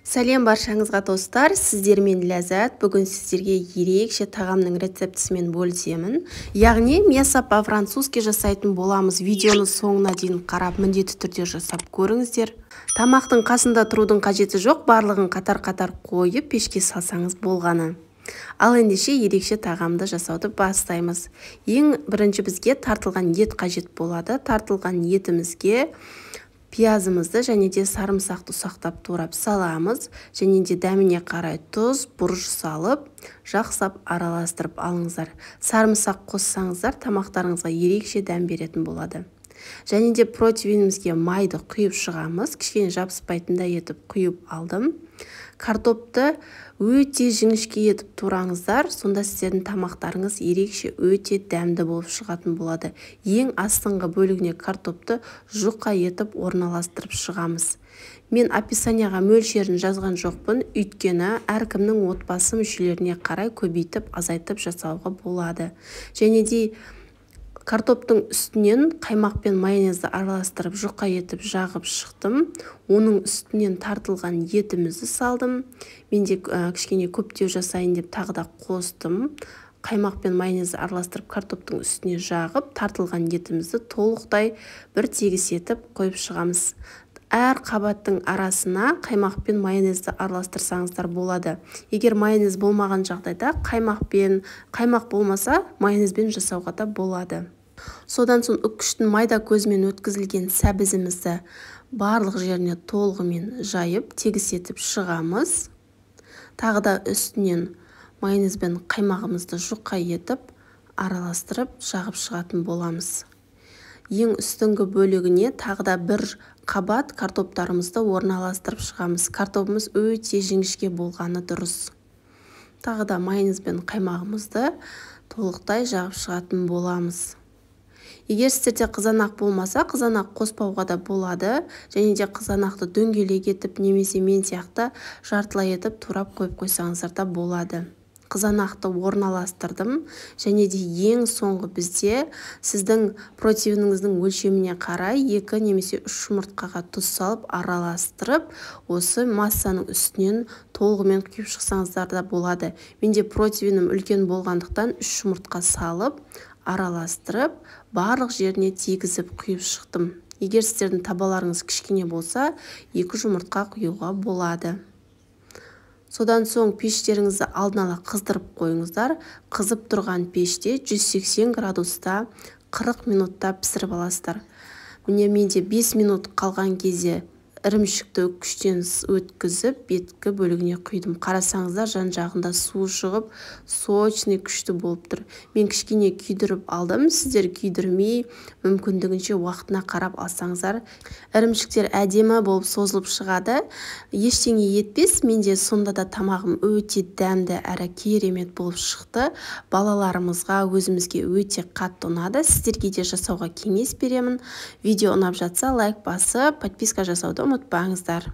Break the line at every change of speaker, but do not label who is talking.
Сәлем баршаңызға, достар, сіздермен Ләззат. Бүгін сіздерге ерекше тағамның рецептісімен бөлісемін. Яғни мясо по-французски жасайтын боламыз. Видеоны соңына дейін қарап, міндетті түрде жасап көріңіздер. Тамақтың қасында тұрудың қажеті жоқ, барлығын қатар-қатар қойып, пешке салсаңыз болғаны. Ал ендеше ерекше тағамды жасауды бастаймыз. Ең бірінші бізге тартылған ет қажет болады. Тартылған етімізге пиязымызды және де сарымсақты ұсақтап турап саламыз. Және де дәміне қарай тұз, бұрыш салып, жақсап араластырып алыңыздар. Сарымсақ қоссаңыздар, тамақтарыңызға ерекше дәм беретін болады. Және де противенімізге майды құйып шығамыз. Кішкене жабыспайтындай етіп құйып алдым. Картопты өте жіңішке етіп тураңыздар, сонда сіздердің тамақтарыңыз ерекше өте дәмді болып шығатын болады. Ең астыңғы бөлігіне картопты жұқа етіп орналастырып шығамыз. Мен описанияға мөлшерін жазған жоқпын, өйткені әркімнің отбасы мүшелеріне қарай көбейтіп, азайтып жасауға болады. Және де картоптың үстінен қаймақ пен майонезді араластырып жұқа етіп жағып шықтым. Оның үстінен тартылған етімізді салдым. Мен де кішкене көптеу жасайын деп тағы да қостым. Қаймақ пен майонезді араластырып картоптың үстіне жағып, тартылған етімізді толықтай бір тегіс етіп қойып шығамыз. Әр қабаттың арасына қаймақ пен майонезді араластырсаңыздар болады. Егер майонез болмаған жағдайда қаймақ болмаса майонезбен жасауға да болады. Содан соң үккіштің майда көзімен өткізілген сәбізімізді барлық жеріне толығымен жайып, тегіс етіп шығамыз. Тағы да үстінен майонез бен қаймағымызды жұқа етіп араластырып жағып шығатын боламыз. Ең үстіңгі бөлігіне тағы да бір қабат картоптарымызды орналастырып шығамыз. Картопымыз өте жіңішке болғаны дұрыс. Тағы да майонез бен қаймағымызды толықтай жағып шығатын боламыз. Егер сіздерде қызанақ болмаса, қызанақ қоспауға да болады. Және де қызанақты дөңгелек етіп, немесе мен сияқты жартылай етіп турап қойып қойсаңыздар да болады. Қызанақты орналастырдым. Және де ең соңғы бізде сіздің противеніңіздің өлшеміне қарай 2 немесе 3 жұмыртқаға тұз салып араластырып, осы массаның үстінен толығымен құйып шықсаңыздар да болады. Менде противенім үлкен болғандықтан 3 жұмыртқа салып, араластырып, барлық жеріне тигізіп құйып шықтым. Егер сіздердің табаларыңыз кішкене болса, 2 жұмыртқа құюға болады. Содан соң пештеріңізді алдын ала қыздырып қойыңыздар. Қызып тұрған пеште 180 градуста 40 минутта пісіріп аласыздар. Міне менде 5 минут қалған кезде ірімшікті үккіштен өткізіп, беткі бөлігіне құйдым. Қарасаңыздар, жан-жағында су шығып, сочный күшті болып тұр. Мен кішкене күйдіріп алдым. Сіздер күйдірмей, мүмкіндігінше уақытына қарап алсаңыздар, ірімшіктер әдемі болып созылып шығады. Ештеңе етпес. Менде сонда да тамағым өте дәмді әрі керемет болып шықты. Балаларымызға, өзімізге өте қатты ұнады. Сіздерге де жасауға кеңес беремін. Видео ұнап жатса, лайк басып, подписка жасауды ұмытпаңыздар.